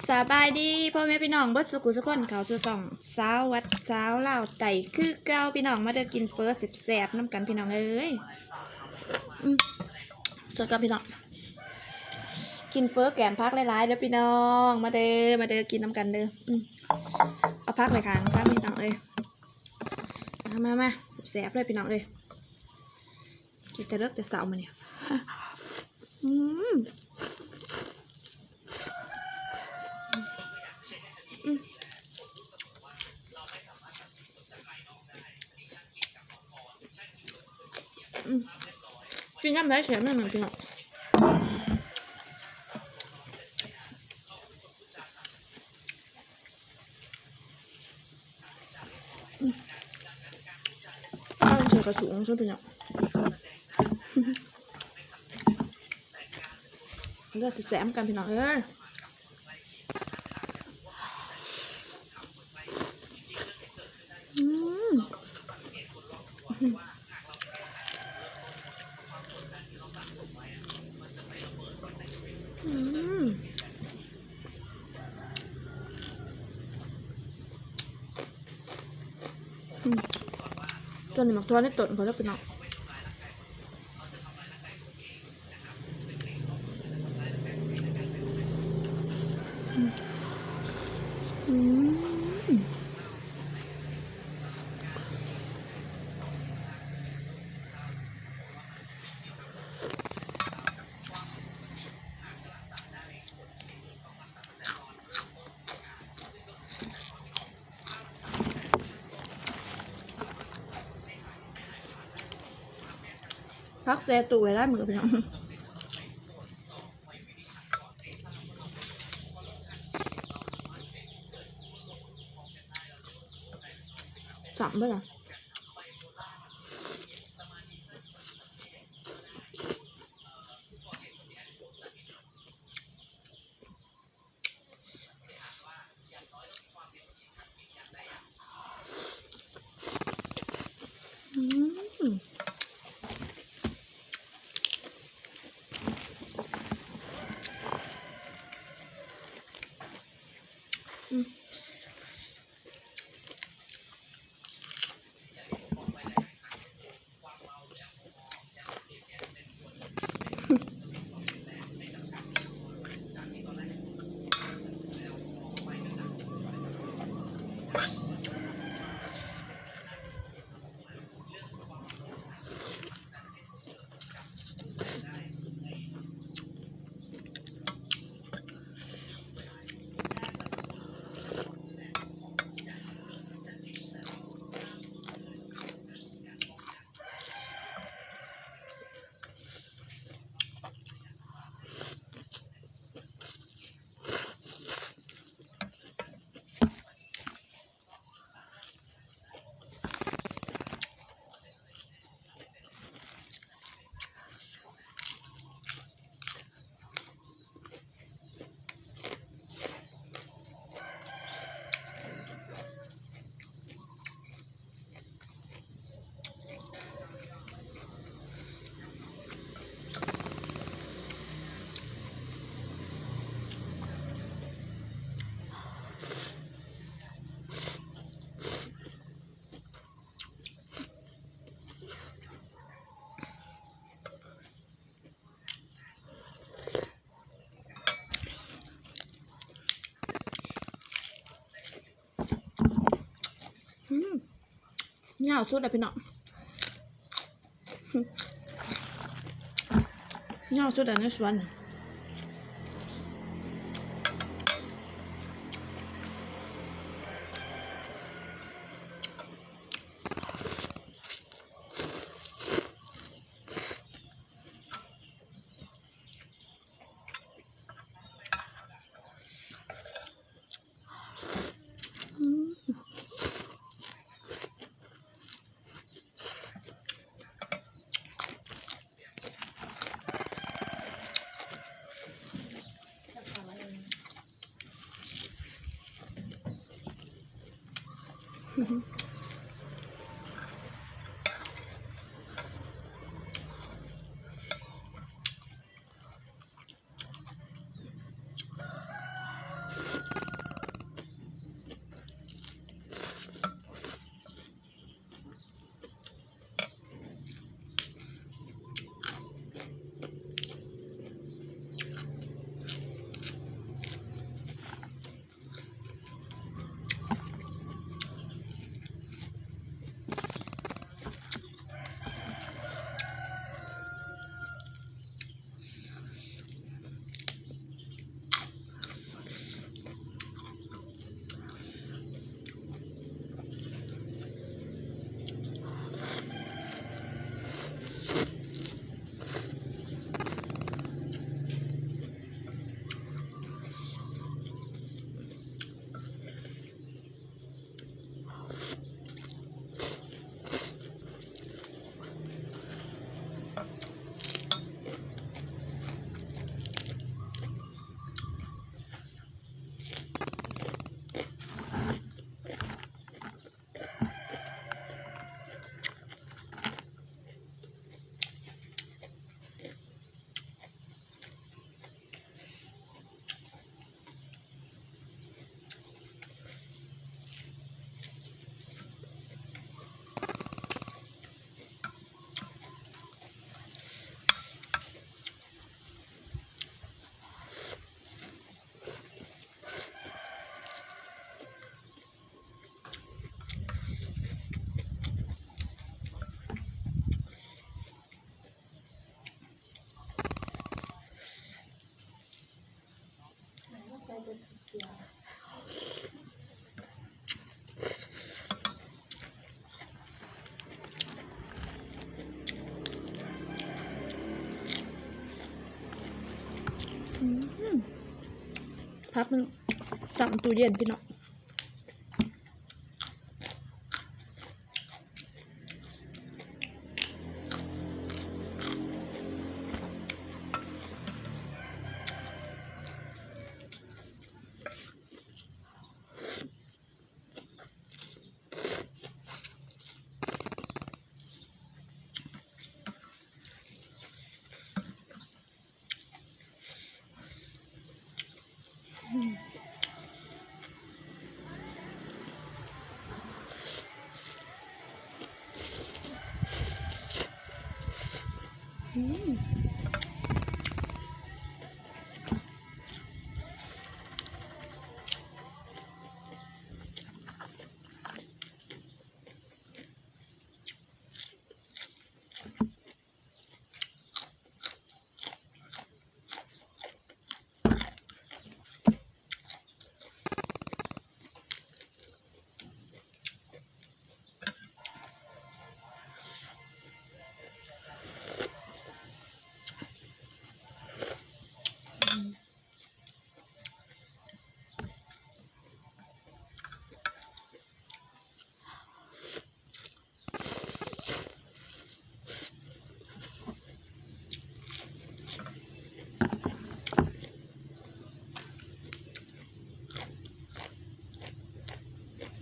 ສະບາຍດີພໍ່ແມ່ພີ່ນ້ອງເບິດສູ່ຜູ້ສູ່ຄົນ ເຂົ້າສູ່ຊ່ອງສາວວັດສາວລາວໃຕ້ຄືເກົ່າພີ່ນ້ອງ. ມາເດີກິນເຝີແຊບໆນຳກັນພີ່ນ້ອງເອີຍ. ອືມ ເຊີນກັບພີ່ນ້ອງ ກິນເຝີແກ້ມຜັກຫຼາຍໆເດີພີ່ນ້ອງ. ມາເດີ ມາເດີ ກິນນຳກັນເດີ. ອືມ ເອົາຜັກໄວ້ຂ້າງຊັ້ນພີ່ນ້ອງເອີຍ. ມາ ມາ ມາ ແຊບໆເລີຍພີ່ນ້ອງເອີຍ. ກິນແຕ່ເລິກແຕ່ເຊົ້າມື້ນີ້. ອືມ ອືມ ອືມ ກິນຍາມໃດແຊບຍາມນັ້ນພີ່ນ້ອງ. ອືມ ເອົາໃສ່ກະສຸງຊະພີ່ນ້ອງ. ເດີ ແຊບໆນຳກັນພີ່ນ້ອງເອີຍ. ອືມ ອືມ ອືມ ຕອນນີ້ໝາກຖົ່ວໃນຕົ້ນເພິ່ນເດີພີ່ນ້ອງ. ອືມ ອືມ. ຜັກແຊ່ຕູ້ໄວ້ຫຼາຍມື້ພີ່ນ້ອງ. ຊ້ຳເບິດລະ. ອືມ ອືມ. ອືມ ຍາວສຸດແລ້ວພີ່ນ້ອງ ຍາວສຸດແລ້ວໃນສວນ. ອື ອືມ ຜັກມັນຊ້ຳຕູ້ເຢັນ ພີ່ນ້ອງ. ອືມ.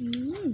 ອືມ.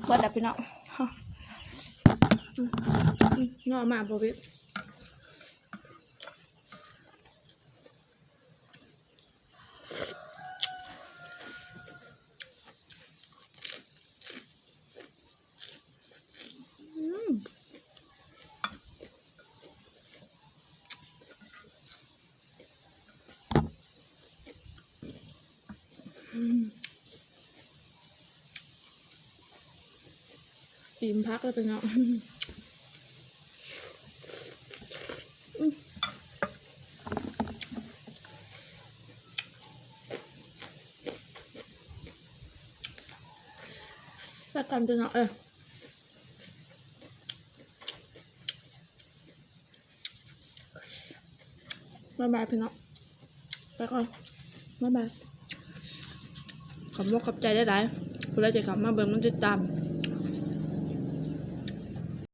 ເບິດແລ້ວພີ່ນ້ອງ ເນາະ ມາບໍ່ເວັດ. ອືມ. ອີ່ມຄັກເລີຍພີ່ນ້ອງ. ແລ້ວກັນພີ່ນ້ອງເອີຍ. ບາຍບາຍພີ່ນ້ອງ ໄປກ່ອນ ບາຍບາຍ. ຂອບອົກຂອບໃຈຫຼາຍໆ ຜູ້ໃດທີ່ເຂົ້າມາເບິ່ງມາຕິດຕາມ